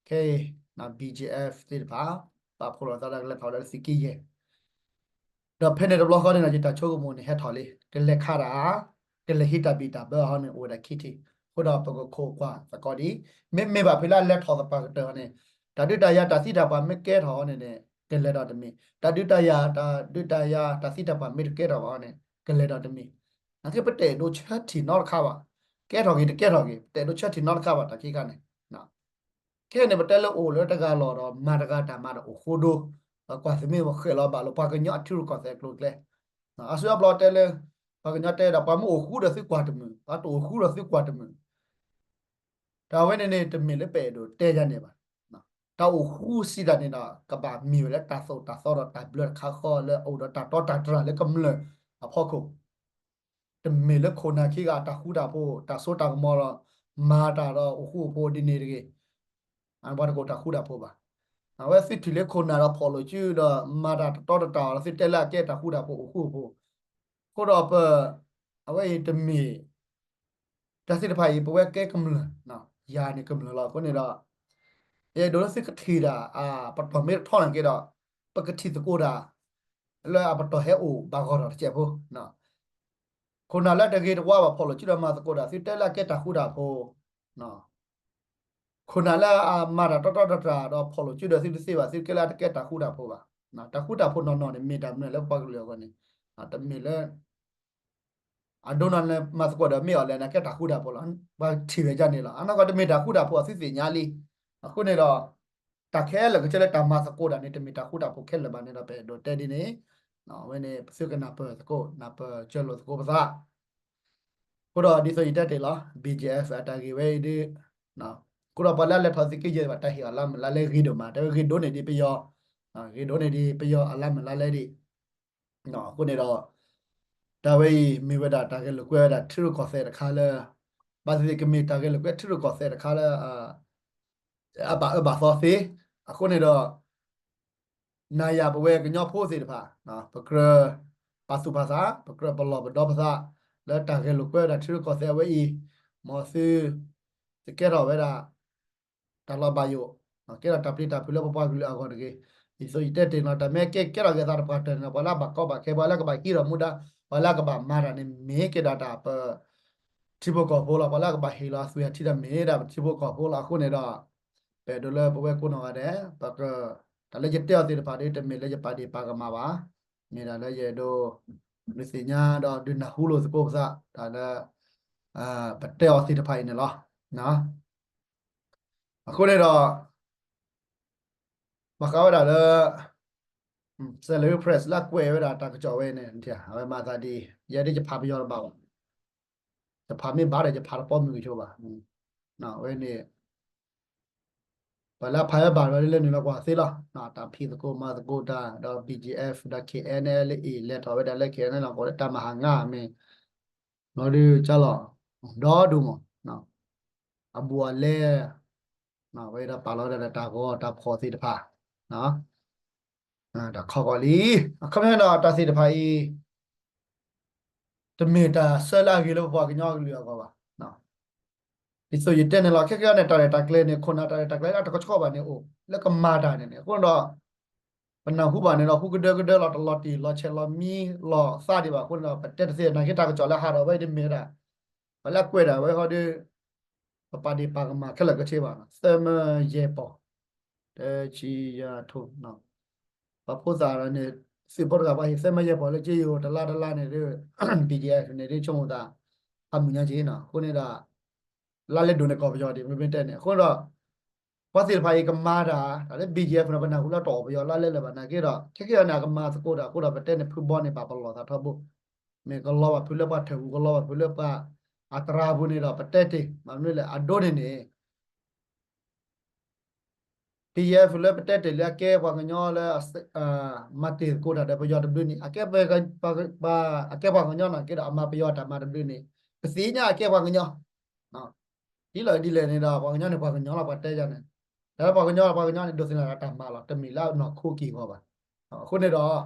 ခဲအံၤ ဘီၣ်ကၠ့ၣ်အ့ဖ် သ့ၣ်တဖၣ် ပာ်ဖှိၣ်လီၤသးဒီးကလဲၤထီၣ်ဝဲဒၣ်လၢသုးက့ယဲၢ် ဒီးဖဲန့ၣ်တဘျီဃီန့ၣ်ဒီး ယတၢ်ဆိကမိၣ်န့ၣ်ဟဲထီၣ်လံ, ကလဲၤခးတၢ်, ကလဲၤဟံးတၢ်ဘံၣ်တၢ်ဘၢအီၤန့ၣ် အိၣ်ဝဲဒၣ်ခံထံၣ်, အဃိဒီးပကခိးကွၢ်သကိးဒ်အံၤ, မ့မ့ၢ်ဘၣ်ဖဲလၢအလဲၤထီၣ်သပှၢ်ကတၢၢ်အီၤန့ၣ်, တၢ်ဒုးတၢ်ယၤတၢ်သံတၢ်ပှၢ်မ့ၢ်ကဲထီၣ်အီၤန့ၣ်န့ၣ် ကလဲၤဒီးတမ့ၢ်, တၢ်ဒုးတၢ်ယၤ တၢ်ဒုးတၢ်ယၤတၢ်သံတၢ်ပှၢ်မ့ၢ်တကဲထီၣ်ဘၣ်အီၤန့ၣ် ကလဲၤဒီးတမ့ၢ်, နာ်က့ပတအဲၣ်ဒိးဆၢထံၣ်နီတခါဘၣ်, ကဲထီၣ်က့ၤတကဲထီၣ်က့ၤ ပတအဲၣ်ဒိးဆၢထံၣ်နီတခါဘၣ်တၢ်ခံခါန့ၣ် ခဲအံၤန့ၣ် ပတဲလၢအိၣ်လၢတဂၤလီၤဒီး မၤတဂၤတၢ်မၤဒီးအိၣ်ဃိဒိ, ပကွၢ်သမံသမိးဃဲးလီၤဘၣ်လိာ် ပှၤကညီအထံရူၢ်ကီၢ်သဲးကျိၤကျဲ, အစုအဘျီတဲလၢ ပှၤကညီတဲဒီး ပှၤမ့ၢ်အိၣ်ဃူဒီးသုကွၢ်တမုာ်, ပှၤတအိၣ်ဃူဒီးသုကွၢ်တမုာ်, တၢ်ဝဲန့ၣ်န့ၣ် တမ့ၢ်လၢပအဲၣ်ဒိးတဲယၤန့ၣ်ဘၣ်. တၢ်အိၣ်ဃူစံးတၢ်န့ၣ်ဒီး ကဘၣ်မ့ၢ်ဝဲလၢတၢ်သိၣ်တၢ်သီဒီးတၢ်ဘျၢတခါဃီလၢအအိၣ်ဒီးတၢ်တီတၢ်တြၢ်လၢကမျၢၢ်အဖီခိၣ် တမ့ၢ်လၢခိၣ်နၢ်ခံဂၤအတၢ်ဃူတၢ်ဖိး တၢ်စိတၢ်ကမီၤဒီး မၤတၢ်ဒီးအိၣ်ဃူအိၣ်ဖိးဒ်န့ၣ်တဂ့ၤ, ပှၤတကအိၣ်တၢ်ဃူတၢ်ဖိးဘၣ်. အဝဲသုထံၣ်လၢခိၣ်နၢ်ဒီးဖီၣ်လိာ်စုဒီး မၤတၢ်တတီတတြၢ်အီၤဒီး သုတဲလၢအကဲတၢ်ဃူတၢ်ဖိးအိၣ်ဃူအိၣ်ဖိး, အဃိဒီးပ အဝဲအံၤတမ့ၢ် တၢ်သ့ၣ်တဖၣ်အံၤ ပဝဲကဲကမျၢၢ်, ယၤန့ၣ်ကမျၢၢ်လီၤ. အဃိန့ၣ်ဒီး အဲၣ်ဒိးလၢသုကထံၣ်တၢ် အပတီၢ်မ့ၢ်တထီၣ်န့ၣ်က့ဒီး ပကထံၣ်သကိးတၢ် လၢအပတီၢ်ဟဲအိၣ်ဘၣ်ဂီၢ်ထီၣ်တစဲးဖိ, ခိၣ်နၢ်လၢတဂ့ၤတဝါဘၣ်ဖီၣ်လိာ်စုဒီးမၤသကိးတၢ် သုတဲလၢအကဲတၢ်ဃူတၢ်ဖိး, ခိၣ်နၢ်လၢအမၤတၢ်တီတီတတြၢ်ဒီးဖီၣ်လိာ်စုဒီးသုတသ့ဘၣ် သုကဲလၢအတကဲတၢ်ဃူတၢ်ဖိးဘၣ်. တၢ်ဃူတၢ်ဖိးနီၢ်နီၢ်န့ၣ် မ့ၢ်တၢ်မနုၤလၢပပှၤကလုာ်အဂီၢ်န့ၣ်, တမ့ၢ်လၢ အဒိနီၢ်န့ၣ် မၤသကိးဒီးမ့ၢ်အီၤလဲၣ်န့ၣ် ကဲတၢ်ဃူတၢ်ဖိးလီၤ. ပှၤထံၣ်ဝဲဒ်န့ၣ်လီၤ. အနီၢ်ကီၢ်တမ့ၢ်တၢ်ဃူတၢ်ဖိးအသုသ့ၣ်ညါလံ. အဃိန့ၣ်ဒီး တၢ်ခဲလၢာ်ခဲဆ့လၢတၢ်မၤသကိးတၢ်န့ၣ် တမ့ၢ်တၢ်ဃူတၢ်ဖိးခဲလၢာ်ဘၣ်န့ၣ်ဒီး ပအဲၣ်ဒိးတဲဒ်န့ၣ်, အဝဲန့ၣ် ပသုကနၢ်ပၢၢ်သကိး နၢ်ပၢၢ်စၢၤလိာ်သကိးပသး အဃိဒီးဒ်သိးယတဲတ့ၢ်လီၤ ဘီၣ်ကၠ့ၣ်အ့ဖ် အတၢ်ဂ့ၢ်ဝဲအံၤဒီး, အဃိဒီးပှၤလၢအလဲၤထီၣ်သုးက့ယဲၢ်ဘၣ် တၢ်ဟ့ၣ်အီၤလါမုၢ်လါလဲဂ့ၤဒိၣ်မး တဲဝဲဂ့ၤဒိၣ်န့ၢ်ဒံးပယီၤ, ဂ့ၤဒိၣ်န့ၢ်ဒံးပယီၤအလါမုၢ်လါလဲဒံး, အဃိန့ၣ်ဒီး တၢ်ဝဲအံၤမ့ၢ်ဝဲဒၣ်တၢ်ဂဲၤလိာ်ကွဲဝဲဒၣ်ထံရူၢ်ကီၢ်သဲးတခါလၢ, ဘၣ်သ့ၣ်သ့ၣ်ကမ့ၢ်တၢ်ဂဲၤလိာ်ကွဲထံရူၢ်ကီၢ်သဲးတခါလၢ အဘၣ်အၢဘၣ်သီသ့, အဃိန့ၣ်ဒီး နၤယၤပဝဲကညီဖိသ့ၣ်တဖၣ် ပကြၢးပာ်သူၣ်ပာ်သး ပကြၢးပလီၢ်ပဒီပသး လၢတၢ်ဂဲၤလိာ်ကွဲဝဲဒၣ်ထံရူၢ်ကီၢ်သဲးအဝဲအံၤ, မ်သု သုကဲထီၣ်ဝဲဒၣ် တၢ်လီၤဘၣ်ယိၣ်, ကဲထီၣ်တၢ်ပျံၤတၢ်ဖုးလၢပပှၤကလုာ်အဂီၢ်တဂ့ၤ. ဒ်သိးယတဲတ့ၢ်နီၤ တၢ်မ့ၢ်ကဲကဲထီၣ်က့ၤအသးတပှၢ်တၢၢ်န့ၣ် ပှၤလၢအဘၣ်ကီဘၣ်ခဲ ပှၤလၢကဘၣ်ဟံးထီၣ်မူဒါ ပှၤလၢကဘၣ်မၤတၢ်န့ၣ် မ့ၢ်ကဲဒၣ်တၢ်ပ ထံဖိကီၢ်ဖိလီၤ. ပှၤလၢကဘၣ်ဟ့ၣ်လီၤအသွံၣ်အထံတၢ်မ့ၢ်ဒၣ်ပထံဖိကီၢ်ဖိလီၤ. အဃိန့ၣ်ဒီး ပအဲၣ်ဒိးလၢပဝဲကိးနီၢ်ဂၤဒဲး ပက တၢ်လၢယတဲအီၤသ့ၣ်တဖၣ်ဒီး တမ့ၢ်လၢယပာ်ဒ့ၣ်ပာ်ကမၣ်ဘၣ်. မ့ၢ်ဒၣ်လၢယအဲၣ်ဒိး ဒုးသ့ၣ်ညါဒီးဒုးနၢ်ဟူလိာ်သကိးပသး တၢ်လၢ ပတဲအီၤသ့ၣ်တဖၣ်အံၤန့ၣ်လီၤ. အဃိန့ၣ်ဒီး ဘၣ်ဃးဝဲဒၣ်လၢ Salween Press လၢအကွဲးဝဲဒၣ်တၢ်ကစီၣ်ဝဲန့ၣ် အဝဲမၤသးဒ်အံၤ ယဲဒ်ယဖးပယီၤတဘၣ်ဘၣ်, ယဖးမ့ၢ်ဘၣ်ဒီး ယဖးတပီမုၢ်ကဆိဘၣ်. အဝဲန့ၣ် ပှၤလၢအဖးဝဲဘၣ်ဒီးလၢနုာ်လီၤကွၢ်သ့လီၤ. တၢ်ဖံးသကိးမၤသကိးတၢ် ဒီး B G F ဒီး K N L A လဲၤထီၣ်ဝဲဒၣ်လၢ K N L A လီၤကီးလၢတၢ်မၤဟးငါမ့ၢ် ဒီးဒုးကၢ်လီၤ ဒီဒူၣ်မး အဘူးအလဲ ဝဲဒီးပာ်လီၤဝဲဒၣ်ဒီးတၢ်ဂီၤတၢ်ဖီၣ်သ့ၣ်တဖၣ် တၢ်ခီကီးလံ. အခီပညီဒီးတၢ်သ့ၣ်တဖၣ်အံၤ တမ့ၢ်တၢ်ဆၢလၢအဂ့ၤလၢပပှၤကညီကလုာ်အဂီၢ်ဘၣ်. ဒ်သိးယတဲန့ၣ်လီၤ ခဲကနံၣ်အံၤန့ၣ် တၢ်ရဲၣ်တၢ်ကျဲၤန့ၣ် ခိၣ်နၢ်တၢ်ရဲၣ်တၢ်ကျဲၤလၢအတကဆှီဘၣ်န့ၣ်အိၣ် လၢကမၤတၢ်န့ၣ်န့ၣ် အဃိန့ၣ်ဒီး ပနၢ်ဟူဘၣ်န့ၣ်ဒီး ဟူကဒၢကဒၢလီၤ တလီၤတံၢ်လီၤဆဲးလီၤမံလီၤသးဒံးဘၣ်အဃိန့ၣ်ဒီး ပတဲတသ့ နာ်က့တၢ်ကစီၣ်လၢဟးထီၣ်ဝဲအံၤတမ့ၢ်ဒၣ် ပှၤလၢအကွဲးဒၣ်ဝဲဟီဒီး ပပာ်ဒ့ၣ်ပာ်ကမၣ်ခဲလၢာ်ခဲဆ့ဘၣ် သၢမၢယဲၢ်ပီၢ် တဆံယၤထိၣ် ပှၤဖိသၣ်န့ၣ် သုးဖိတဂၤပှၤဟ့ၣ်သၢမၢယဲၢ်ပီၢ်လၢက့ယိၤတလါတလါန့ၣ်ဒီး B G F န့ၣ်ဒီး ဆိကမိၣ်သး အမုၢ်ညါက့နီၤ အဃိန့ၣ်ဒီး လါလဲဒိၣ်န့ၣ်ကီၢ်ပယီၤဒံး မ့မ့ၢ်တဲန့ၣ် အဃိန့ၣ်ဒီး ပှၤသ့ၣ်တဖၣ်အံၤကမၤတၢ် တၢ်လၢ B G F န့ၣ် ပနၢ်ဟူလၢတအီၣ်ပယီၤလါလဲလၢၤဘၣ်နာ်က့ဒီး ခဲကနံၣ်အံၤန့ၣ် အကမၤသကိးတၢ်အဃိဒီး ပတဲန့ၣ်ဖုဘီန့ၣ် ပာ်ပလီၢ်သးထီဘိ မ့ၢ်ကလီၤဘၣ်ဖုလၢပှၤထၢၣ်ပူၤ ကလီၤဘၣ်ဖုလၢပှၤအသရၣ်ပူၤန့ၣ်ဒီး ပတဲတ့ၢ် မ့ၢ်မနုၤလဲၣ် အဒိန့ၣ်န့ၣ် P F လၢပတဲတ့ၢ်လၢအကဲပှၤကညီလၢ မၤတ့ၢ်သကိးတၢ်ဒီးပယီၤတဘျုးန့ၣ် အကဲပှၤကညီနာ်က့ဒီး အမၤပယီၤတၢ်မၤတဘျုးန့ၣ် ပသ့ၣ်ညါအကဲပှၤကညီ ဒ်လဲၣ်ဒ်လဲၣ်န့ၣ်ဒီး ပှၤကညီန့ၣ် ပှၤကညီလီၤ ပှၤတဲယၤန့ၣ် တၢ်လၢပှၤကညီ ပှၤကညီန့ၣ် ဒိးသန့ၤတၢ်မၤလီၤ တမ့ၢ်လၢအနီၢ်ခိက့ၢ်ဂီၤဘၣ်. အဃိန့ၣ်ဒီး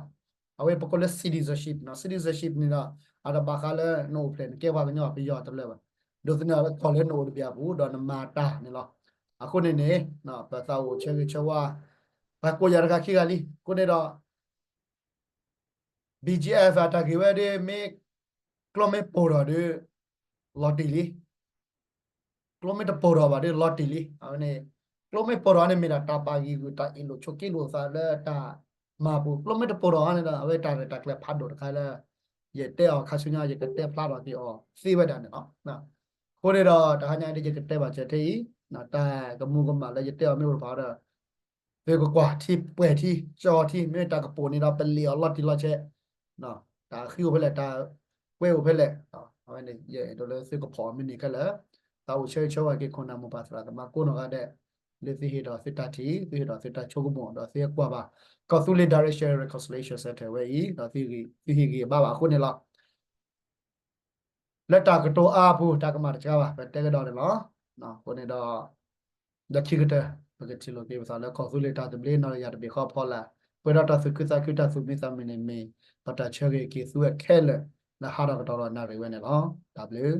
အဝဲပကိးလၢ citizenship နီၤ citizenship န့ၣ်ဒီး အတဘၣ်ဃးလၢနအိၣ်ဖျဲၣ်န့ၣ် ကဲပှၤကညီ ပယီၤတလၢဘၣ်. ဒိးသန့ၤလၢကီၢ်လၢနအိၣ်တဘျီအပူၤ ဒီးနမၤတၢ်န့ၣ်လီၤ. အဃိန့ၣ်န့ၣ် ပသးအိၣ်ဆၢဂ့ၤဆၢဝါ ပှၤကိးယၤတဂၤခံဂၤလံ. အဃိန့ၣ်ဒီး B G F အတၢ်ဂ့ၢ်ဝဲဒၣ်မ့ၢ် ကျိမ့ၢ်ပိၢ်ထီၣ်ဒီး လီၤတံၢ်လံ. ကျိမ့ၢ်တပိၢ်ထီၣ်ဘၣ်ဒီး လီၤတံၢ်လံ. အဝဲန့ၣ် ကျိမ့ၢ်ပိၢ်ထီၣ်န့ၣ်မ့ၢ်ဒၣ်တၢ်ပာ်ဂံၢ်ဂူာ် တၢ်အ့ၣ်လိာ်ဆိးက့လိာ်သးလၢတၢ်မၤပူၤ ကျိမ့ၢ်တပိၢ်ထီၣ်န့ၣ်ဒီး အဝဲတၢ်ရဲၣ်တၢ်ကျဲၤဖးဒိၣ်တခါလၢ ယတဲအီၤခါဆူညါ ယကတဲဖျါထီၣ်က့ၤအီၤသ့ဝဲဒၣ်န့ၣ်လီၤ. အဃိန့ၣ်ဒီး တဟါညါအံၤဒီး ယကတဲဘၣ်စၢၤထဲအံၤ တၢ်ကမူၤကမၣ်လၢယတဲအီၤမ့ၢ်အိၣ်တဖၣ်ဒီး သုကကွၢ်ထံ ပှဲၤထံ ကၠီထံ မ့ၢ်တၢ်ကပိာ်န့ၣ်ဒီး ပလ့ၣ်အီၤလီၤတံၢ်လီၤဆဲး တၢ်ဃံအိၣ်ဖဲလဲၣ် တၢ်ကွဲအိၣ်ဖဲလဲၣ် အဝဲန့ၣ် ယအဲၣ်ဒိးလၢသုကဖီၣ်အီၤမ့ၢ်န့ၢ်ခဲလၢာ် သးအိၣ်ဆၢဂ့ၤဆၢဝါက့ၤခိၣ်နၢ်မိၢ်ပၢ်သရၣ်သမါကိးနီၢ်ဂၤဒဲး လၢသုဟ့ၣ်ဒီးသုတၢ်ထံၣ် သုဟ့ၣ်ဒီးသုတၢ်ဆိကမိၣ် ဒီးသုဟဲကွၢ်ဘၣ် ကီၢ်သူလ့ၤ Direction Reconciliation Centre ဝဲအံၤ ဒီးသုဟ့ၣ်ဂံၢ်ဘါဘၣ်အဃိန့ၣ်လီၤ. လၢတၢ်ကတိၤအါပူၤ တၢ်ကမၣ်တစှၤဘၣ် ပတဲကဒီးန့ၣ်လီၤ. အဃိန့ၣ်ဒီး လၢခံကတၢၢ် ပကထံၣ်လိာ်က့ၤပသးလၢကီၢ်သူလ့ၤတၢ်သဘျ့နီၢ်တယၢ်တဘ့ၣ်ဃီဖီလာ် ပှဲၤဒီးတၢ်သူၣ်ခုသးခု တၢ်သူၣ်မံသးမုာ်န့ၣ်မ့ၢ် ပတၢ်ဆၢဂ့ၤက့ၤသုဝဲခဲလၢာ် လၢဟးထီၣ်ကတီၢ်ဒီးနၣ်ရံၣ်ဝဲန့ၣ်လီၤ. တၢ်ဘျုး